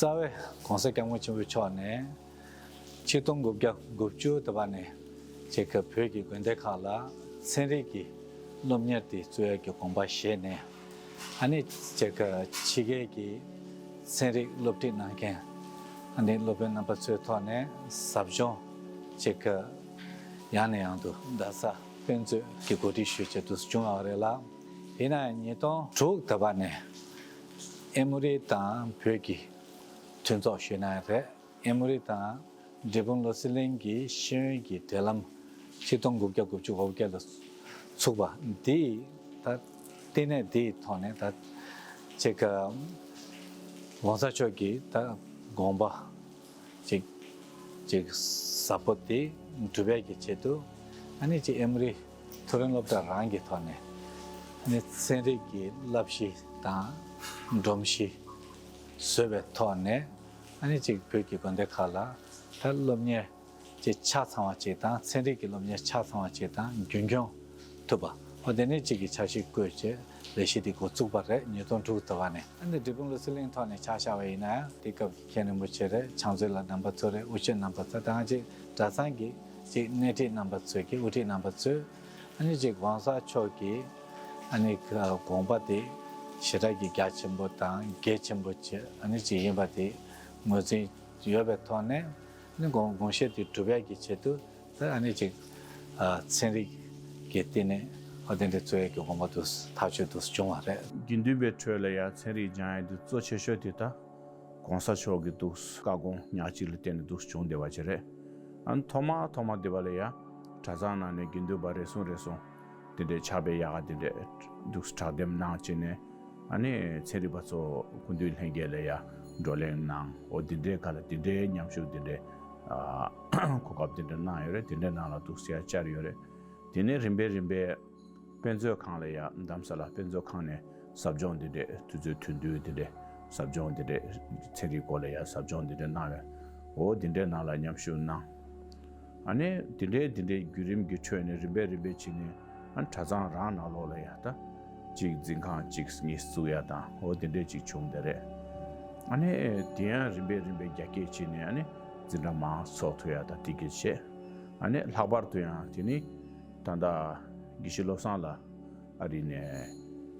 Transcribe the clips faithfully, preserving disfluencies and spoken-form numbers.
རྩ་བའི་༸གོང་ས་༸སྐྱབས་མགོན་ཆེན་པོ་མཆོག་ནས་ཆིག་སྟོང་དགུ་བརྒྱ་དགུ་བཅུ་དེ་བ་ནས་ཅིག་གི་བོད་ཀྱི་དགོན་སྡེ་ཁག་ལ་ཚན་རིག་གི་སློབ་གཉེར་དེ་སྩོལ་ཡག་གི་དགོངས་པ་བཞེས་ནས། ཨ་ནི་ཅིག་གི་ཕྱི་རྒྱལ་གྱི་ཚན་རིག་སློབ་ཁྲིད་གནང་མཁན་ཨ་ནི་སློབ་དཔོན་རྣམ་པ་ཚོའི་ཐོག་ནས་ཟབ་སྦྱོང་ཅིག་གི་ཡང་ནས་ཡང་དུ་རྡ་ས་དཔེ་མཛོད་ཀྱི་གོ་སྒྲིག་ཞུས་བྱས་འདུག་བྱུང་ཡོད་རེད་ལ། ཡིན་ན་ཡང་ཉིས་སྟོང་དྲུག་དེ་བ་ནས་ཨེ་མོ་རི་དང་བོད་ཀྱི་མཐུན་ཚོགས་ཞུས་ན་ཡང་རེད། ཨེ་མོ་རི་དང་འབྲས་སྤུངས་བློ་གསལ་གླིང་གི་ཤེས་ཡོན་གྱི་འབྲེལ་ལམ་ཆིག་སྟོང་དགུ་བརྒྱ་དགུ་བཅུ་གོ་བརྒྱད་ལ་ཚུགས་པ་འདི་ད་ལྟེ་གནས་འདིའི་ཐོག་ནས་ད་ཅིག་ག་༸གོང་ས་མཆོག་གི་ད་དགོངས་པ་ཅིག་ཅིག་ཟབ་པོ་དེ་སྒྲུབ་ཡག་གི་ཆེད་དུ་ཨ་ནི་ཅིག་ཨེ་མོ་རི་མཐོ་རིམ་སློབ་གྲྭ་རང་གི་ཐོག་ནས་ཨ་ནི་ཚན་རིག་གི་བསླབ་གཞི་དང་སྒྲོམ་གཞི་བཟོས་པའི་ཐོག་ནས། ཨ་ནི་ཅིག་བོད་ཀྱི་དགོན་སྡེ་ཁག་ལ་ད་སློབ་གཉེར་ཅིག་ཆ་ཚང་བ་ཅིག་དང་ཚན་རིག་གི་སློབ་གཉེར་ཆ་ཚང་བ་ཅིག་དང་རྒྱུན་འཁྱོངས་ཐུབ་པ། འོ་དེ་ནས་ཅིག་གི་འཆར་གཞི་བཀོད་བྱས་ལས་གཞི་དེ་འགོ་བཙུགས་པ་རེད། ཉིས་སྟོང་དྲུག་ཟླ་བ་ནས། ཨ་ནི་འབྲས་སྤུངས་བློ་གསལ་གླིང་ཐོག་ནས་ཆ་བཞག་པ་ཡིན་ན་ཡང་དེ་སྐབས་ཀྱི་མཁན་རིན་པོ་ཆེ་རེད། ཕྱག་མཛོད་ལ་རྣམ་པ་ཚོ་རེད། དབུ་ཆེ་རྣམ་པ་ཚོ་དང་ཅིག་གྲྭ་ཚང་གི་ཅིག་སྣེ་ཁྲིད་རྣམ་པ་ཚོས་ཀྱི་དབུ་ཁྲིད་རྣམ་པ་ཚོས་ཨ་ནི་ཅིག་༸གོང་ས་མཆོག་གི་ཨ་ནི་དགོངས་པ་དེ་ཞེ་དྲག་གི་རྒྱ་ཆེན་པོ་དང་གལ་ཆེན་པོ་ཅིག་ཨ་ནི་ཅིག་ཡིན་པ་དེ་ངོས་འཛིན་ཡོད་པའི་ཐོག་ནས་ཨ་ནི་དགོངས་དགོངས་བཞེད་དེ་སྒྲུབ་ཡག་གི་ཆེད་དུ་ད་ཨ་ནི་ཅིག་ཚན་རིག་གི་སྟེང་ནས་ཨ་དེ་འདྲ་རྩོད་ཡག་གི་དགོངས་པ་དུ་ཐག་ཆོད་དུ་བྱུང་བ་རེད། དགེ་འདུན་པའི་ཁྲོད་ལ་ཡང་ཚན་རིག་སྦྱང་ཡག་དེ་གཙོ་ཆེ་ཤོས་དེ་ད་༸གོང་ས་མཆོག་གི་འདུག་བཀའ་དགོངས་ཉག་གཅིག་ལ་བརྟེན་ནས་འདུག་བྱུང་བསྡད་པ་ཅིག་རེད། ཨ་ནི་ཐོག་མ་ཐོག་མ་འདི་པ་ལ་ཡ་གྲྭ་ཚང་ནང་ནས་དགེ་འདུན་པ་རེ་ཟུང་རེ་ཟུང་དེ་འདྲའི་ཕྱག་དཔེ་ཡག་ག་དེ་འདྲའི་འདུག་དྲག་འདེམས་གནང་བྱས་ནས། ཨ་ནི་ཚན་རིག་པ་ཚོ་སྐུ་མདུན་ལྷན་རྒྱས་ལ་ཡ་བགྲོ་གླེང་གནང་། འོ་དེ་འདྲའི་སྒང་ལ་དེ་འདྲའི་མཉམ་ཞུགས་དེ་འདྲའི་ཨ་གོ་སྐབས་དེ་འདྲ་གནང་ཡོད་རེད། དེ་འདྲའི་ནང་ལ་འདུག་སེ་ཡ་བཅར་ཡོད་རེད། དེ་ནས་རིམ་པས་རིམ་པས་དཔེ་མཛོད་ཁང་ལ་ཡ་རྡ་ས་ལ་དཔེ་མཛོད་ཁང་ནས་ཟབ་སྦྱོང་འདི་འདྲས་དུས་ཚོད་ཐུང་ཐུང་འདི་འདྲས་ཟབ་སྦྱོང་འདི་འདྲས་ཚན་རིག་སྐོར་ལ་ཡ་ཟབ་སྦྱོང་འདི་འདྲས་གནང་བས། འོ་འདི་འདྲས་ནང་ལ་མཉམ་ཞུགས་གནང་། ཨ་ནི་འདི་འདྲས་འདི་འདྲས་བརྒྱུད་རིམ་གྱི་ཁྲོད་ནས་རིམ་པས་རིམ་པས་ཕྱིན་ནས་ཨ་ནི་གྲྭ་ཚང་རང་ནང་ལོགས་ལ་ཡ་ད་གཅིག་འཛིན་ཁང་གཅིག་གཉིས་བཙུགས་ཡ་དང་འོ་འདི་འདྲས་གཅིག་བྱུང་བསྡད་རེད། ཨ་ནི་དེ་ཡང་རིམ་པས་རིམ་པས་རྒྱ་སྐྱེད་ཕྱིན་ནས་ཨ་ནི་འཛིན་གྲྭ་མང་ཚོགས་ཐུབ་ཡ་ད་དེ་གི་བྱས། ཨ་ནི་ལྷག་པར་དུ་ཡང་དེ་ནི་ད་ལྟ་དགེ་བཤེས་བློ་བཟང་ལགས་ཨ་རི་ནས་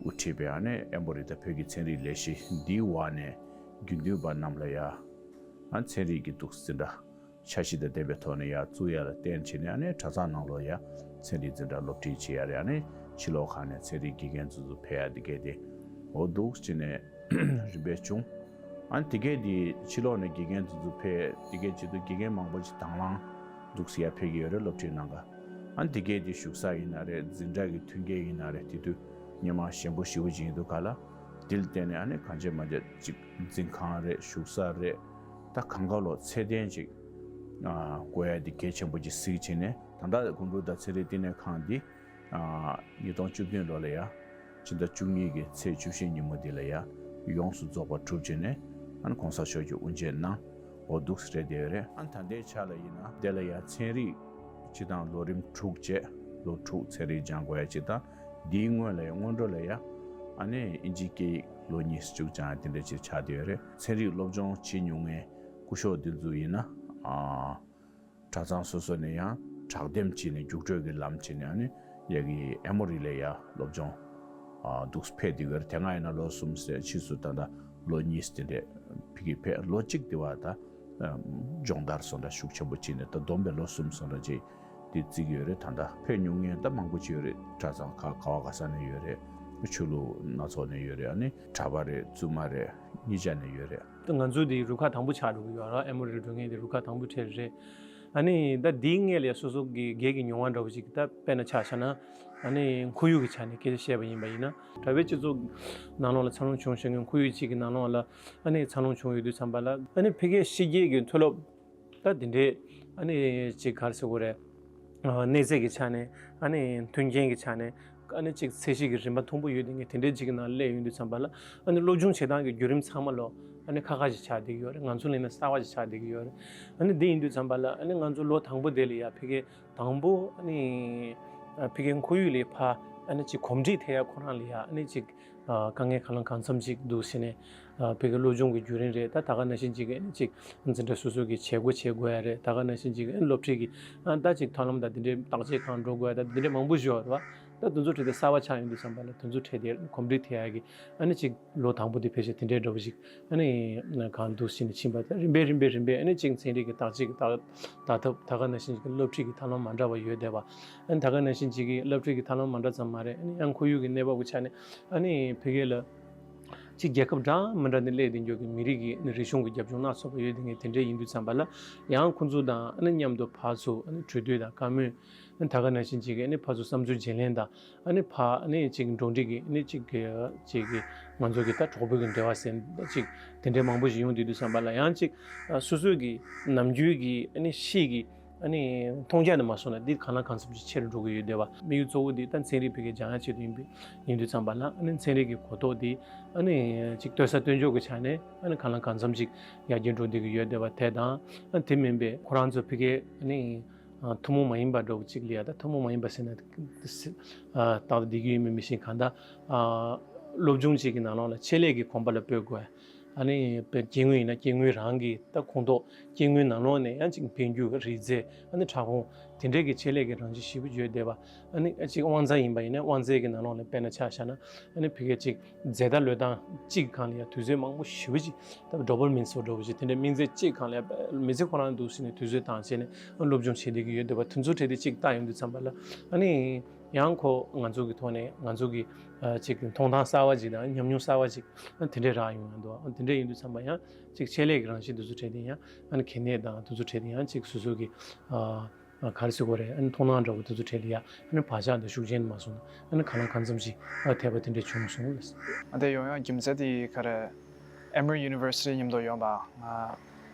དབུ་ཁྲིད་པའི་ཨ་ནི་ཨེ་མོ་རི་དང་བོད་ཀྱི་ཚན་རིག་ལས་གཞི་འདིའི་འོག་ནས་དགེ་འདུན་པ་རྣམས་ལ་ཡ་ཨ་ཚན་རིག་གི་འདུག་འཛིན་གྲྭ་འཆར་གཞི་དང་ལྡན་པའི་ཐོག་ནས་ཡར་བཙུགས་ཡ་ལ་བརྟེན་བྱས་ནས་ཨ་ནི་གྲྭ་ཚང་ནང་ལོགས་ཡ་ཚན་རིག་འཛིན་གྲྭ་སློབ་ཁྲིད་བྱེད་ཡ་རེད། ཨ་ནི་ཕྱི་ལོགས་ཁག་ནས་ཚན་རིག་དགེ་རྒན་ཚོ་ཚོ་ཕེབས་ཡ་དེ་གས་དེ་འོ་འདུག་བྱས་ནས་རིམ་པས་བྱུང་། ཨ་ནི་དེ་གས་དེ་ཕྱི་ལོགས་ནས་དགེ་རྒན་ཚོ་ཚོ་ཕེབས། དེ་གས་བྱེད་དུས་དགེ་རྒན་མང་པོ་ཅིག་དང་བླངས་འདུག་སེ་ཡར་ཕེབས་ཀྱི་ཡོད་རེད། སློབ་ཁྲིད་གནང་ག་ཨ་ནི་དེ་གས་དེ་བཞུགས་ས་ཡིན་ན་རེད། འཛིན་གྲྭ་གི་མཐུན་རྐྱེན་ཡིན་ན་རེད། དེ་དུས་སྔོན་མ་ཞན་པོ་ཞེ་པོ་ཅིག་ཡིན་དུས་ག་ལ་དེ་ལ་བརྟེན་ནས་ཨ་ནི་གང་བྱས་མ་བྱས་ཅིག་འཛིན་ཁང་རེད། བཞུགས་ས་རེད། ད་གང་ག་ལོག་ཚད་ལྡན་ཅིག་ཨ་དགོས་ཡ་དེ་གལ་ཆེན་པོ་ཅིག་གཟིགས་བྱས་ནས་ད་ལྟ་གོམ་བགྲོད་དང་ཚན་རིག་བསྟི་གནས་ཁང་འདི་ཨ་ཉིས་སྟོང་བཅུ་བདུན་ལོ་ལ་ཡ་ཕྱི་ཟླ་བཅུ་གཉིས་ཀྱི་ཚེས་བཅུ་བཞི་ཉིན་མོ་འདི་ལ་ཡ་ཡོངས་སུ་རྫོགས་པ་གྲུབ་བྱས་ནས་ཨ་ནི་གོང་ས་མཆོག་གིས་དབུ་འབྱེད་གནང་། འོ་འདུག་སེ་རེད་བསྡད་ཡོད་རེད། ཨ་ནི་ད་ལྟའི་ཆ་ལ་ཡིན་ན་དེ་ལ་ཡ་ཚན་རིག་སྤྱི་དང་ལོ་རིམ་དྲུག་བཅས་ལོ་དྲུག་ཚན་རིག་སྦྱང་དགོས་ཡ་གཅིག་དང་། འདིའི་སྔོན་ལ་ཡ་སྔོན་འགྲོ་ལ་ཡ་ཨ་ནི་ཨིན་ཇིའི་སྐད་ཡིག་ལོ་གཉིས་བཅུག་སྦྱང་ཡ་དེ་འདྲ་ཅིག་ཆགས་བསྡད་ཡོད་རེད། ཚན་རིག་སློབ་སྦྱོང་བྱེད་མྱོང་མཁན་སྐུ་ཞབས་འདི་ཚོ་ཡིན་ན་ཨ། གྲྭ་ཚང་སོ་སོ་ནས་ཡང་དྲག་འདེམས་བྱས་ནས་རྒྱུགས་སྤྲོད་ཀྱི་ལམ་བྱས་ནས་ཨ་ནི་ཡ་གི་ཨེ་མོ་རི་ལ་ཡ་སློབ་སྦྱོང་ཨ་འདུག་ཕེབས་བསྡད་ཀྱི་ཡོད་རེད། དེ་སྔ་ཡིན་ན་ལོ་གསུམ་ཟེར། ཕྱིས་སུ་ད་ལྟ་ལོ་གཉིས་དེ་འདྲས་ཕ་གི་ཕེབས། ལོ་གཅིག་དེ་བ་ད་སྦྱོང་བརྡར་སོང་འདྲ་ཤུགས་ཆེན་པོ་བྱས་ནས་ད་བསྡོམས་པས་ལོ་གསུམ་སོང་འདྲ་ཅིག་དེ་བརྩི་གི་ཡོད་རེད། ད་ལྟ་ཕེབས་མྱོང་མཁན་ད་མང་པོ་ཅིག་ཡོད་རེད། གྲྭ་ཚང་ག་ག་བ་ག་ས་ནས་ཡོད་རེད། ཆོས་ལུགས་སྣ་ཚོགས་ནས་ཡོད་རེད། ཨ་ནི་གྲྭ་པ་རེད། བཙུན་མ་རེད། གཉིས་ཆ་ནས་ཡོད་རེད། ད་ང་ཚོ་འདི་རུ་ཁག་དང་པོ་ཆགས་འགྲོ་གི་ཡོད་ར། ཨེ་མོ་རི་འགྲོ་མཁན་འདི་རུ་ཁག་དང་པོ་གྲས་རེད། ཨ་ནི་ད་འདིའི་སྔོན་ལ་ཡ་སོ་སོ་གི་སྒེར་གྱི་མྱོང་བ་འདྲ་བོ་ཅིག་ད་དཔེར་ན་ཆ་བཞག་ན་ཨ་ནི་ཁོར་ཡུག་གི་ཆ་ནས་སྐད་ཆ་བཤད་པ་ཡིན་པ་ཡིན་ན། གྲྭ་པའི་སྤྱི་ཚོགས་ནང་ལོགས་ལ་འཚར་ལོངས་བྱུང་བཞིན་པའི་ཁོར་ཡུག་ཅིག་གི་ནང་ལོགས་ལ་ཨ་ནི་འཚར་ལོངས་བྱུང་ཡོད་དུས་ཙམ་པ་ལ་ཨ་ནི་ཕ་གིའི་ཕྱི་རྒྱལ་གྱི་མཐོ་སློབ་ད་འདི་འདྲའི་ཨ་ནི་ཅིག་ག་རེ་ཟེར་དགོས་རེད། ཨ་གནས་ཚད་ཀྱི་ཆ་ནས་ཨ་ནི་མཐུན་རྐྱེན་གྱི་ཆ་ནས་ཨ་ནི་ཅིག་ཚད་གཞི་གི་རིམ་པ་མཐོན་པོ་ཡོད་དེ་ངས་དེ་འདྲའི་ཅིག་གི་ནང་སླེབས་ཡོང་དུས་ཙམ་པ་ལ་ཨ་ནི་སློབ་སྦྱོང་བྱེད་སྟངས་ཀྱི་བརྒྱུད་རིམ་ཚང་མ་ལོ་ཨ་ནི་ཁ་ཁ་ཞིག་ཆགས་བསྡད་ཀྱི་ཡོད་རེད། ང་ཚོ་ལ་ཡིན་ན་གསར་པ་ཞིག་ཆགས་བསྡད་ཀྱི་ཡོད་རེད། ཨ་ནི་འདི་ཡིན་དུས་ཙམ་པ་ལ་ཨ་ནི་ང་ཚོ་ལོ་དང་པོ་དེ་ལ་ཡ་ཕ་གི་དང་པོ་ཨ་ནི་ཕ་གི་ཁོར་ཡུག་ལས་ཕར་ཨ་ནི་ཅིག་གོམས་འདྲིས་ཐེབས་ཡ་ཁོ་རང་ལ་ཡ་ཨ་ནི་ཅིག་དཀའ་ངལ་གང་ལ་གང་འཚམ་ཅིག་འདུག་ཟེར་ནས་ ད་བོད་ཀྱི་སློབ་སྦྱོང་གི་བརྒྱུད་རིམ་རེད། ད་ད་ག་ནང་བཞིན་ཅིག་གི་ཅིག་འཛིན་གྲྭ་སོ་སོ་གི་བྱེད་སྒོ་བྱེད་དགོས་ཡ་རེད། ད་ག་ནང་བཞིན་ཅིག་གི་སློབ་ཁྲིད་ཀྱི་ད་ཅིག་ཐབས་ལམ་དང་དེ་འདྲའི་བརྟག་དཔྱད་ཁང་འགྲོ་དགོས་ཡ་ད་དེ་འདྲའི་མང་པོ་ཞིག་ཡོད་རེད་བ། ད་དེ་ཚོ་ཁྲིད་དེ་གསར་པ་ཆགས་ཡོང་དུས་ཙམ་པ་ལ་དེ་ཚོ་ཁྲིད་དེ་གོམས་འདྲིས་ཐེབས་ཡ་གི་ཨ་ནི་ཅིག་ལོ་དང་པོ་དེ་ཕལ་ཆེར་དེ་འདྲའི་འདྲ་པོ་ཞིག་ཨ་ནི་གང་འདུག་ཟིན་ནས་ཕྱིན་པ་དང་རིམ་པས་རིམ་པས་རིམ་པས་ཨ་ནི་ཅིག་ཚན་རིག་གི་བརྟག་དཔྱད་ཀྱི་བརྟག་བརྟག་ཐབས། ད་ག་ནང་བཞིན་ཅིག་སློབ་ཁྲིད་ཀྱི་ཐབས་ལམ་མ་འདྲ་བ་ཡོད་བསྡད་པ། ཨ་ནི་ད་ག་ནང་བཞིན་ཅིག་གི་སློབ་ཁྲིད་ཀྱི་ཐབས་ལམ་མ་འདྲ་ཙམ་མ་རེད། ཨ་ནི་ཡང་ཁོར་ཡུག་གི་གནས་བབ་ཀྱི་ཆ་ནས་ཨ་ནི་ཕ་གི་ལ་ཅིག་རྒྱལ་ཁབ་འདྲ་མི་འདྲ་ནས་སླེབས་བསྡད་མཁན་གྱི་མི་རིགས་ཀྱི་ཨ་ནི་རིག་གཞུང་གི་རྒྱབ་ལྗོངས་སྣ་ཚོགས་པ་ཡོད་བསྡད་མཁན་དེ་འདྲ་ཡིན་དུས་ཙམ་པ་ལ་ཡང་ཁོང་ཚོ་དང་ཨ་ནི་མཉམ་དུ་ཕར་ཚུར་ཨ་ནི་གྲོས་བསྡུར་དང་བཀའ་མོལ། ད་ག་ནང་བཞིན་ཅིག་ཨ་ནི་ཕར་ཚུར་བསམ་ཚུལ་བརྗེ་ལེན་དང་ཨ་ནི་ཕར་ཨ་ནི་ཅིག་འགྲོ་འགྲིག་གི་ཨ་ནི་ཅིག་གི་ཅིག་གི་ང་ཚོ་གི་ད་གྲོགས་པོ་གི་འབྲེལ་བ་ཟེར་ཅིག་དེ་འདྲའི་མང་པོ་ཞིག་ཡོང་དུས་དུས་ཙམ་པ་ལ་ཡང་ཅིག་སོ་སོའི་གི་ནམ་རྒྱུན་གི་ཨ་ནི་ཤེས་ཀྱི་ཨ་ནི་མཐོང་རྒྱ་ནས་མ་སོང་ན་འདི་གང་ལ་གང་འཚམ་ཅིག་ཆེ་རུ་འགྲོ་གི་ཡོད་བསྡད་པ། དམིགས་ཡུལ་གཙོ་བོ་འདི་ད་ཚན་རིག་བོད་སྐད་སྦྱང་ཡ་ཆེད་དུ་ཡིན་པ་ཡིན་དུས་ཙམ་པ་ལ་ཨ་ནི་ཚན་རིག་གི་གོ་རྟོགས་འདི་ཨ་ནི་ཅིག་བཏོན་ས་བཏོན་ཕྱོགས་ཀྱི་ཆ་ནས་ཨ་ནི་གང་ལ་གང་འཚམ་ཅིག་ཡར་རྒྱས་འགྲོ་བསྡད་ཀྱི་ཡོད་བསྡད་པ་དེ་དང་། ཨ་དེ་མིན་པའི་ཁོ་རང་ཚོ་ཕ་གིའི་ཨ་ནི། ཨ་ཐུན་མོང་མ་ཡིན་པ་འདྲ་བོ་གཅིག་ལ་ཡ། ད་ཐུན་མོང་མ་ཡིན་པ་ཟེར་ན་ཨ་ཏག་ཏག་བསྡད་ཀྱི་ཡོད་མེད་མི་ཤེས། གང་ལྟར་ཨ་སློབ་སྦྱོང་གཅིག་གི་ནང་ལོགས་ལ་ཆེད་ལས་ཀྱི་གོམ་པ་ལ་སྤོས་དགོས། ཨ་ནི་དཔེར་སྐྱེ་དངོས་ཡིན་ན་སྐྱེ་དངོས་རང་གི་ད་ཁོངས་གཏོགས་སྐྱེ་དངོས་ནང་ལོགས་ནས་ཡང་ཅིག་འཕེལ་འགྱུར། རིགས་རྫས། ཨ་ནི་ཕྲ་ཕུང་དེ་འདྲས་ཀྱི་ཆེད་ལས་ཀྱི་རང་བཞིན་ཞེ་པོ་ཡོད་བསྡད་པ། ཨ་ནི་ཨ་ཅིག་དབང་རྩ་ཡིན་པ་ཡིན་ན་དབང་རྩའི་གི་ནང་ལོགས་ནས་དཔེར་ན་ཆ་བཞག་ན་ཨ་ནི་ཕ་གིའི་ཅིག་རྫས་དང་བློས་བཏང་གཅིག་སྒང་ལ་ཡང་དུས་ཚོད་མང་པོ་ཞེ་པོ་ཅིག་ད་ཌོ་པ་མིན་སོགས་འདྲ་བོ་ཅིག་དེ་འདྲའི་དམིགས་རྫས་གཅིག་སྒང་ལ་ཡང་མི་ཚེ་ཁོ་རང་འདུག་ཟེར་ནས་དུས་ཚོད་བཏང་བྱས་ནས་སློབ་སྦྱོང་བྱེད་བསྡད་ཀྱི་ཡོད་འདུག་པ། དེ་ཚོ་གྲས་དེ་གཅིག་བལྟ་ཡོང་དུས་ཙམ་པ་ལ་ཨ་ནི་ཡང་ཁོ་ང་ཚོ་གི་ཐོག་ནས་ང་ཚོ་གི་ཨ་ཅིག་མཐོང་སྟངས་གསར་བ་ཅིག་དང་ཉམས་མྱོང་གསར་བ་ཅིག་ཨ་དེ་འདྲའི་རག་ཡོང་ཡང་འདུག་ཨ་དེ་འདྲ་ཡིན་དུས་ཙམ་པ་ཡང་ཅིག་ཆེད་ལས་ཀྱི་རང་བཞིན་དེ་ཚོ་གྲས་དེ་ཡང་ཨ་ནི་གལ་གནད་དང་དེ་ཚོ་གྲས་དེ་ཡང་ཅིག་སོ་སོ་གི་ཨ། ག་རེ་ཟེར་དགོས་རེད། ཨ་ནི་མཐོང་སྣང་འདྲ་བོ་དེ་ཚོ་གྲས་ལ་ཡ་ཨ་ནི་བག་ཆགས་འདི་ཤུགས་ཆེན་མ་སོང་ན་ཨ་ནི་གང་ལ་གང་འཚམ་ཞིག་ཨ་འཐད་པ་དེ་འདྲ་བྱུང་སོང་ལགས། ཨ་དེ་ཡོང་ཡ་རྒྱུ་མཚན་དེ་ག་རེ། Emory University མཉམ་དུ་ཡོང་པ། ང་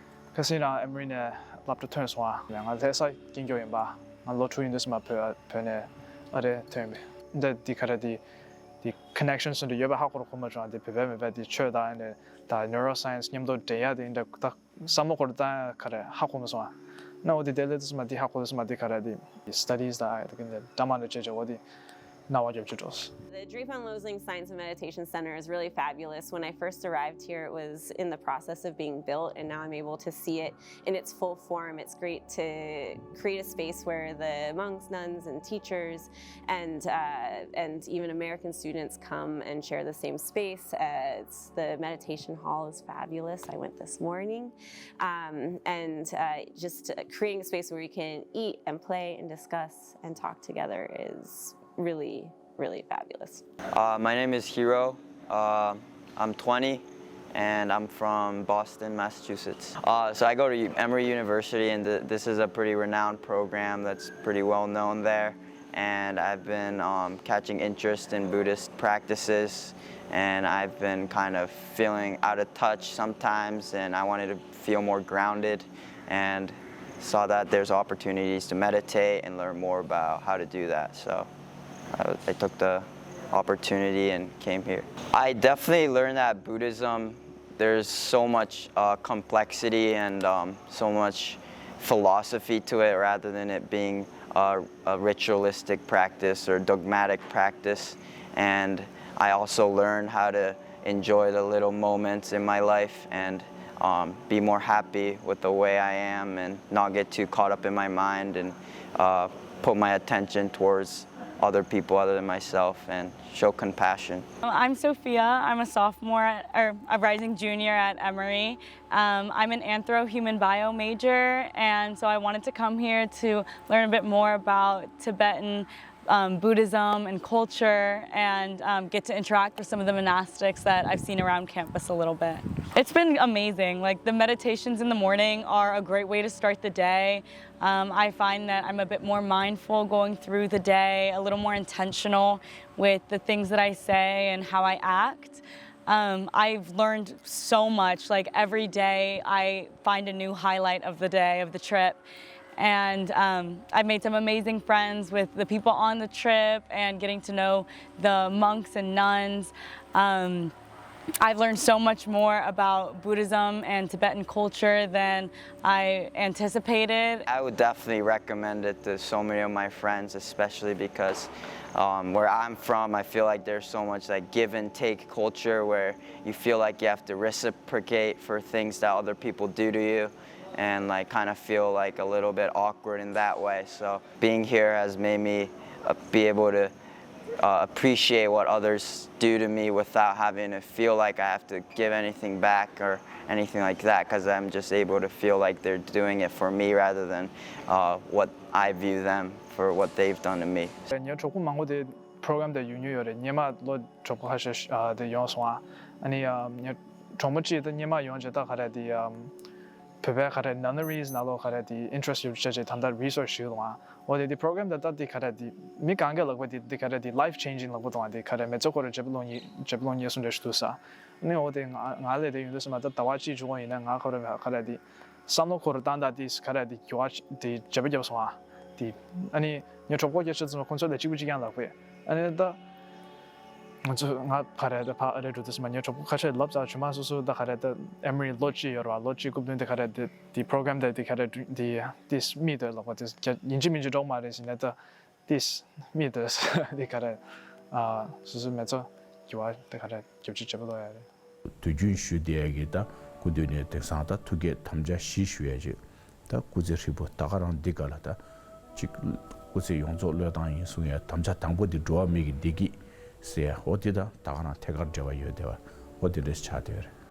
ཁ་སང་རང་Emory ནས་སློབ་གྲྭ་ཐོན་སོང་ཨ། ང་ལྷ་ས་སྐྱེས་མགྱོགས་ཡིན་པ། ང་ལོ་དྲུག་ཡིན་དུས་ཙམ་པ་བོད་བོད་ནས་ཨ་རེ་ཐོན་པས། འདི་འདི་ག་རེ་འདི་འདི་connection ཟེར་འདྲ་ཡོད་པ་ཧ་གོ་ར་གོ་མ་བྱུང་། འདི་བོད་པ་མེད་པ་འདི་ཆོས་དང་ཨ་ནི་ད་neuroscience མཉམ་དུ་འབྲེལ་ཡ་དེ་འདྲ་ད། བསམ་བློ་འཁོར་བཏང་ག་རེ་ཧ་གོ་མ་སོང་ཨ། ན་འོ་དེ་དེ་ལས་དུས་མ་དེ་ཧ་གོ་དུས་མ་དེ་ག་རེ་དེ་studies ད་ཨ་དེ་ག་འདྲ་མ་འདྲ་བྱེད་བྱེད་འོ་དེ་རྣ་བ་རྒྱབ་ཆུ་འགྲོ། The Drifan Losing Science and Meditation Center is really fabulous. When I first arrived here, it was in the process of being built, and now I'm able to see it in its full form. It's great to create a space where the monks, nuns, and teachers and uh, and even American students come and share the same space. Uh, it's, the meditation hall is fabulous. I went this morning, um, and uh, just uh, creating a space where you can eat and play and discuss and talk together is really, really fabulous. Uh, my name is Hiro. Uh, I'm twenty and I'm from Boston, Massachusetts. Uh, so I go to Emory University, and th- this is a pretty renowned program that's pretty well known there. And I've been um, catching interest in Buddhist practices, and I've been kind of feeling out of touch sometimes, and I wanted to feel more grounded, and saw that there's opportunities to meditate and learn more about how to do that. So I, I took the opportunity and came here. I definitely learned that Buddhism, there's so much uh, complexity and um, so much philosophy to it rather than it being a, a ritualistic practice or dogmatic practice. And I also learned how to enjoy the little moments in my life and um, be more happy with the way I am and not get too caught up in my mind and uh, put my attention towards other people other than myself and show compassion. I'm Sophia. I'm a sophomore at, or a rising junior at Emory. Um, I'm an anthro human bio major, and so I wanted to come here to learn a bit more about Tibetan um, Buddhism and culture and um, get to interact with some of the monastics that I've seen around campus a little bit. It's been amazing. Like the meditations in the morning are a great way to start the day. Um, I find that I'm a bit more mindful going through the day, a little more intentional with the things that I say and how I act. Um, I've learned so much. Like every day, I find a new highlight of the day, of the trip. And um, I've made some amazing friends with the people on the trip and getting to know the monks and nuns. Um, I've learned so much more about Buddhism and Tibetan culture than I anticipated. I would definitely recommend it to so many of my friends, especially because um, where I'm from, I feel like there's so much like give and take culture where you feel like you have to reciprocate for things that other people do to you and like kind of feel like a little bit awkward in that way. So being here has made me uh, be able to uh, appreciate what others do to me without having to feel like I have to give anything back or anything like that, because I'm just able to feel like they're doing it for me rather than uh, what I view them for what they've done to me. ངའི་གྲོགས་པོ་མང་པོ་དེ་program དེ་ཡོང་མྱོང་ཡོད་རེད། སྔོན་མ་ལོ་གྲོགས་པོ་ཁ་ཤས་དེ་ཡོང་སོང་ཨ། ཨ་ནི་ངའི་གྲོགས་མོ་གཅིག་ད་སྔོན་མ་ཡོང་རྗེས་ད་ག་རེ་དེ་བོད་པའི་ག་རེ་nunneries ནང་ལོགས་ག་རེ་དེ་interest ཡོད་ཆ་ཆེ་ད་ལྟ་research ཞུས་འདུག་ཨ། འོ་དེ་དེ་program དེ་ད་དེ་ག་རེ་དེ་མི་གང་ག་ལག་པ་དེ་དེ་ག་རེ་དེ་life changing ལག་པ་དང་དེ་ག་རེ་མི་ཚེ་ཁོ་ར་ཇེ་པོ་ལོང་ཉེ་ཇེ་པོ་ལོང་ཉེ་སོང་འདྲ་ཞིག་འདུག་ས། ཨ་ནི་འོ་དེ་ང་ང་ལས་དེ་ཡོང་དུས་སུ་མ་ད་ཟླ་བ་གཅིག་བཅུ་གོང་ཡིན་ན་ང་ཁོ་ར་ག་རེ་དེ་བསམ་བློ་ཁོ་ར་བཏང་ད་དེ་ག་རེ་དེ་འགྱུར་བ་དེ་ཇེ་པོ་བརྒྱབ་སོང་ཨ། དེ་ཨ་ནི་ངའི་གྲོགས་པོ་སྐད་ཆ་ཚོ་ཁོ་ཚོ་ལས་གཅིག་པུ་གཅིག་རྐྱང་ལབ་གི། ཨ་ནི་ད་ང་ཚོ་ང་ག་རེ་ད་ཕ་ཨ་རེ་འགྲོ་དུས་སུ་མ་ངའི་གྲོགས་པོ་ཁ་ཤས་ལབ་ཙང་ཇོ་མ་སོ་སོ་ད་ག་རེ་ད་ཨེམ་རི་ལོ་གཅིག་ཡོད་ར་བ། ལོ་གཅིག་སྐུ་མདུན་དེ་ག་རེ་དེ་དེ་program དེ་དེ་ག་རེ་དེ་དེ་མི་དེ་ལབ་པ་དེ་ཡིན་གཅིག་མིན་གཅིག་འགྲོ་མ་རེད་ཟེར་ནས་ད་དེ་མི་དེ་དེ་ག་རེ་སོ་སོ་མི་ཚོ་འགྱུར་བ་དེ་ག་རེ་རྒྱབ་ཅིག་བྱེད་པ་ལོ་ཡ་རེད། དུས་རྒྱུན་ཞུ་བསྡད་ཡ་གི་ད་སྐུ་མདུན་ནས་དེང་སང་ད་ཐུགས་བསྐྱེད་དམ་བཅའ་བཞི་ཞུ་ཡ་ཅིག་ད་སྐུ་ཚེ་ཧྲིལ་པོ་ད་ག་རང་འདི་ག་ལ་ད་ཅིག་སྐུ་ཚེ་ཡོངས་རྫོགས་བློས་བཏང་ཡིན་གསུང་ཡ་དམ་བཅའ་དང་པོ་འདི་འགྲོ་བ་མི་གི་བདེ་སྐྱིད་ཟེར་ཡ་འོ་འདི་ད་ད་ག་རང་ཐད་ཀར་འབྲེལ་བ་ཡོད་བསྡད་པ་འོ་འདི་འདྲས་ཆགས་བསྡད་ཡོད་རེད།